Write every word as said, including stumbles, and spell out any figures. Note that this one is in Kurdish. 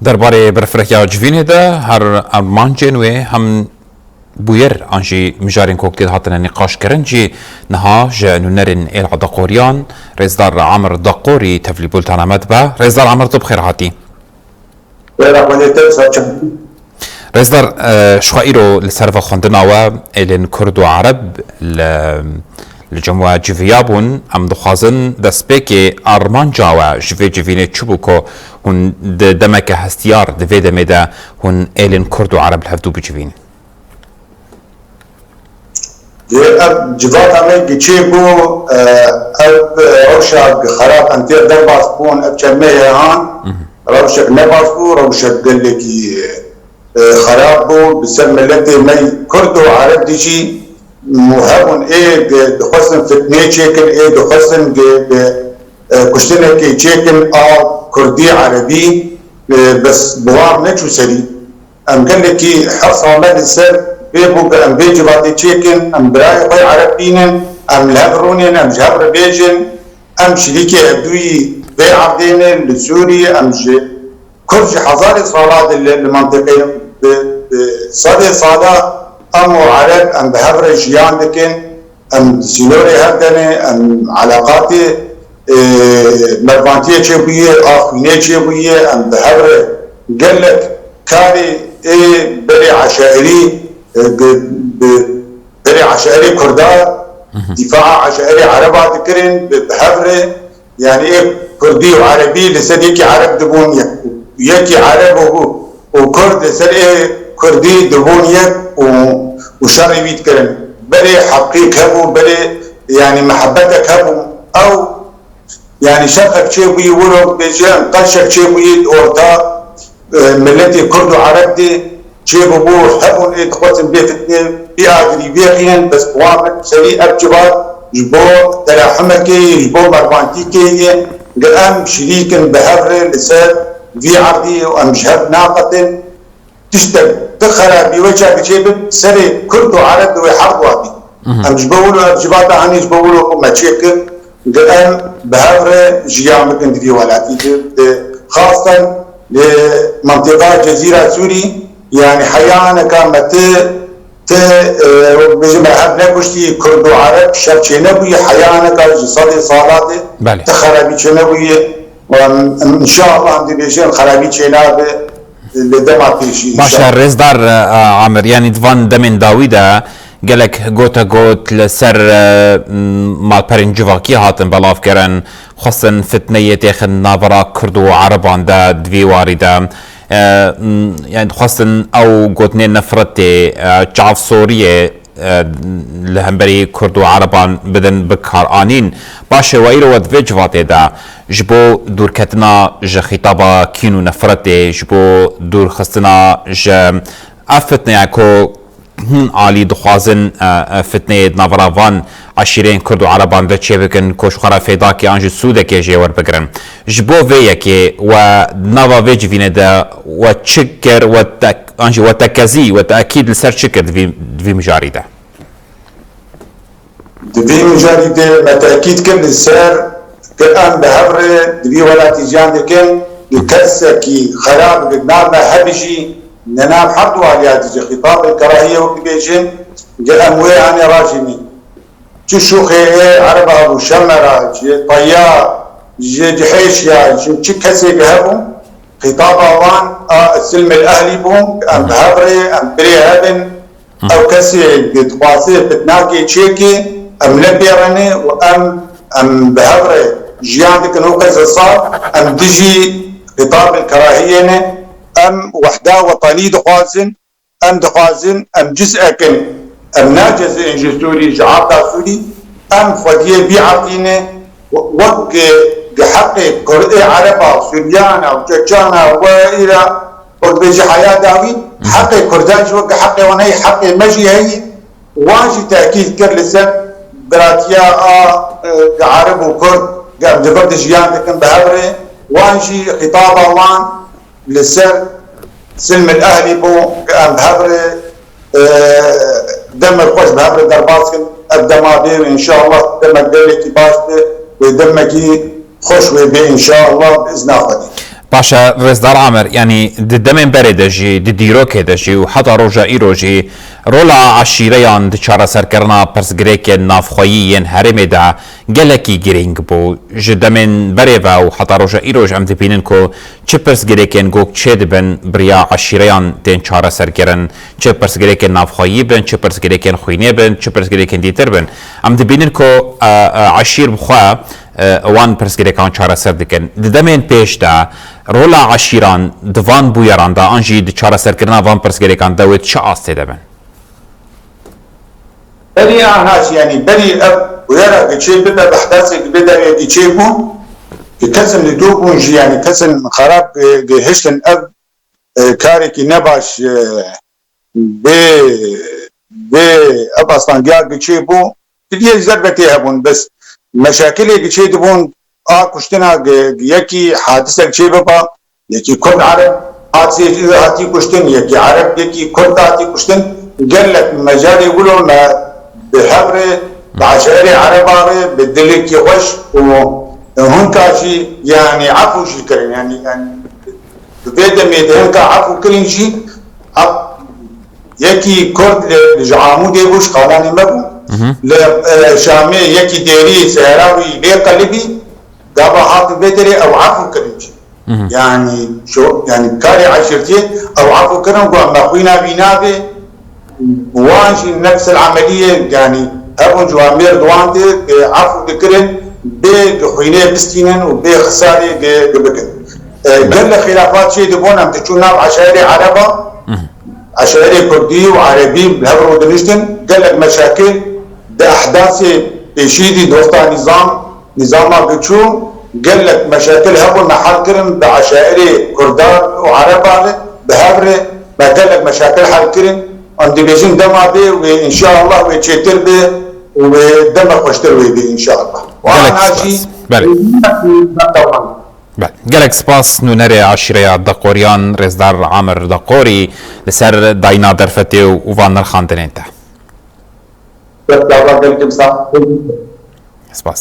Derbarê berfirehya civînê de her armancên wê hem bûyer an jî mijarên ku tê de hatine nîqaşkirin jî niha ji nûnerên êla Daqoriyan Rêzdar Amir Daqorî tevlî bultana me dibe. Rêzdar Amir, tu bi xêr hatî. Wêra xwedê te ser çend. Rêzdar, e, ji xwe îro li ser vexwendina we êlên Kurd û Ereb li, li cem we civiya bûn. Em dixwazin destpêkê armanca we ji vê civînê çi bû ku hûn di demeke hestiyar, di vê demê de hûn êlên Kurd û Ereb li hevdû bicivînin? Lê ev civata me giçê bû, e, ev rewşa xerab em tê derbas bûn, ev çend mehê han, rewşek ne baş bû, rewşek gelekî, e, xerab bû, bi ser miletê me Kurd û Ereb de jî hebûn ê di-, dixwestin fitnê çêkin, ê dixwestin ge-, ge-, e, kuştinekê çêkin a Kurdî Erebî, e, bes bi wan neçû serî. Em gelekî hesa me li ser vê bû ku em vê civatê çêkin, em birayê xwe Ereb bînin, em li hev rûnin, em ji hev re bêjin, em şirîkê hevdûyî vê erdê ne li Sûrî, em ji Kurd ji hezarê sala di li, li mentiqê bi, bi sedê sala em û Ereb em bi hev re jiyan dikin. Em sînorê hev de ne, em eleqatê, e, mervantiyê çêbûye, a xwînê çêbûye, em bi hev re gelek karê ê berê eşairî, e, bi, bi berê eşairê Kurda, dîfaa eşairê Ereba dikirin, bi, bi hev re, yanî ê Kurdî û Erebî li ser yekî Ereb dibûn yek, yekî Ereb û, û Kurd li ser ê Kurdî dibûn yek û, û şerê wî dikirin. Berê heqîk hebû, berê, yanî, mihebetek hebû. Ew, yanî, şerxek çêbûyî, wilo bêje em qeşek çêbûyî orta, e, miletê Kurd û Ereb de çêbûbû, hebûn ê dixwestin bê fitnê, bê agirî, bê xînin, bes bi wan re serî ev civat ji bo terehumekê, ji bo mervantîkê ye, ge em şirîk in bi hev re li ser vî erdî û em ji hev naqetin. Tiştek ti xerabî wê çakiçê bi serê Kurd û Ereb di wê herduwa bî. Em ji bo wilo ev civata hanî ji bo wilo ku me çêkir, ge em bi hev re jiyan bikin di vî welatî de, de xastan li mentiqa Cezîra Sûrî, yanî heyaneka me ti, ti, e, wek bêjim me hev nekuştî, Kurd û Ereb şer çênebûyî, heyaneka ji sedê sala de Belê. ti xerabî çênebûyî. Em, em, înşallah em dibêjin xerabî çênabe li dema pêşî, Baş e, înşallah. Rêzdar, e, Amir, yanî di van demên dawî de gelek gote got li ser, e, m, malperên civakî hatin belavkirin, xwestin fitneyê têxin navbera Kurd û Ereban de di vî warî de. E, m, yanî dixwestin ew gotinê nefretê, e, çavsoriyê, e, li hemberî Kurd û Ereban bidin bikaranîn. Baş e, we îro we di vê civatê de ji bo dûrketina ji xîtaba kîn û nefretê, ji bo dûrxistina ji ev fitneya ku hin alî dixwazin, e, e, fitneyê di navbera van eşîreyên Kurd û Ereban de çêbikin, ku ji xwe re fêdakê an jî sûdekê jê werbigirin. Ji bo vê yekê we di nava vê civînê de we çi kir, we te-, an jî we tekezî, we teekîd li ser çi kir di vî, di vî mijarî de? Di vî mijarî de me teekîd kir li ser ke em bi hev re di vî welatî jiyan dikin, li kesekî xerab li nav me hebî jî, ne nav herdu aliya dijî xîtabê kerahiyê wek dibêjin, ge em wê anê rajînî. Çi şûxê ê Ereba bû, Şemera, ji Tayya, ji Cihêşya, ji çi kesê ke hebû, xîtaba wan a silmil ehlî bû, em bi hev re, em birê hev in, ew kesê dixwaze fitnakê çêkê, em nepêrene û em, em bi hev re jiyan dikin û qey sed sal, em dijî xîtabê kerahiyê ne, em wehda wetanî dixwazin, Em dixwazin em ciz'ek in, em naciz'in ji Sûrî, ji arda Sûrî, em xwediyê vî erdî ne, wek gi, gi heqê Kurdê Ereba, Sûriyana û Çeçana û îra, wek bêjî heya dawî, heqê Kurdan jî wek gi heqê wan heyî, heqê me jî heyî, wan jî tekîd kir li ser biratiya a, e, gi Ereb û Kurd, gi em di vir de jiyan dikin bi hev re, wan jî xîtaba wan, li ser silmil ehlî bû, em bi hev re, e, demek xweş bi hev re derbas kin. Ev dema bê û înşallah demek gelekî baş be, wê demekî xweş wê bê înşallah bi izna Xwedê. Baş e, Rêzdar Amer, yanî di demên berê de jî, di dîrokê de jî û heta roja îro jî rola eşîreyan di çareserkirina pirsgirêkên navxweyî yên herêmê de gelekî girîng bû. Ji demên berê ve û heta roja îro jî em dibînin ku çi pirsgirêkên gok çêdibin bi riya eşîreyan tên çareserkirin, çi pirsgirêkên navxweyî bin, çi pirsgirêkên xwînê bin, çi pirsgirêkên dîtir bin. Em dibînin ku, e, e, eşîr bi xwe, e, wan pirsgirêkan çareser dikin. Di demên pêş de rola eşîran di van bûyeran de an jî di çareserkirina van pirsgirêkan de wê çi astê de bin? Berî aniha jî, yanî berî ev bûyera giçê bibe, bi ehdasê gibe derê giçê bûn, ki kesin li dû bûn jî, yanî kesin xerab, e, gihiştin ev, e, karekî nebaş, e, bê, bê ev astangiya giçê bû, diviyê zerbetê hebûn, bes meşakilê giçê dibûn, a kuştina gi-, gi-, yekî hadisek çê biba, yekî Kurd Ereb hatî, hatî kuştin, yekî Ereb, yekî Kurd hatî kuştin, gelek mecalê wilo me bi hev re, bi eşairê Ereba re, bi dilekî xweş û hinka jî, yanî efû jî kirin, yanî, yanî Di vê demê de hinka efû kirin jî, ef-, yekî Kurd li, li ji Amûdê bû, ji xalanê me bû. Li, e, Şamê yekî Dêrî Zehra wî lê qelibî, gava hatin vê derê ew efû kirin jî. Yanî, şo-, yanî karê eşîrtiyê ew efû kirin, got, me xwîna wî navê, Wan jî nefs el emeliyê, yanî hebûn ji wan mêr di wan tê, e, efû dikirin, bê gi xwînê bistînin û bê xisarê gi, gi bikin. E, gelek xilafat çê dibûn, em diçûn nav eşairê Ereba, eşairê Kurdî û Erebî bi hev re diniştin, gelek meşakil di ehdasê pêşî dî doxta nîzam, Nîzama giçû gelek meşakil hebûn, me hel kirin bi eşairê Kurdan û Ereban re, bi hev re me gelek meşakil hel kirin. Em dibêjin dema bê wê înşaallah wê çêtir bê û wê dema xweştir wê bê înşaallah. Û Gelek ana jî spas. Belê. Belê. Gelek spas nûnerê eşîreya Deqoriyan, Rêzdar Amir Deqorî li ser dayîna derfetê û van nirxandinên te. Spas.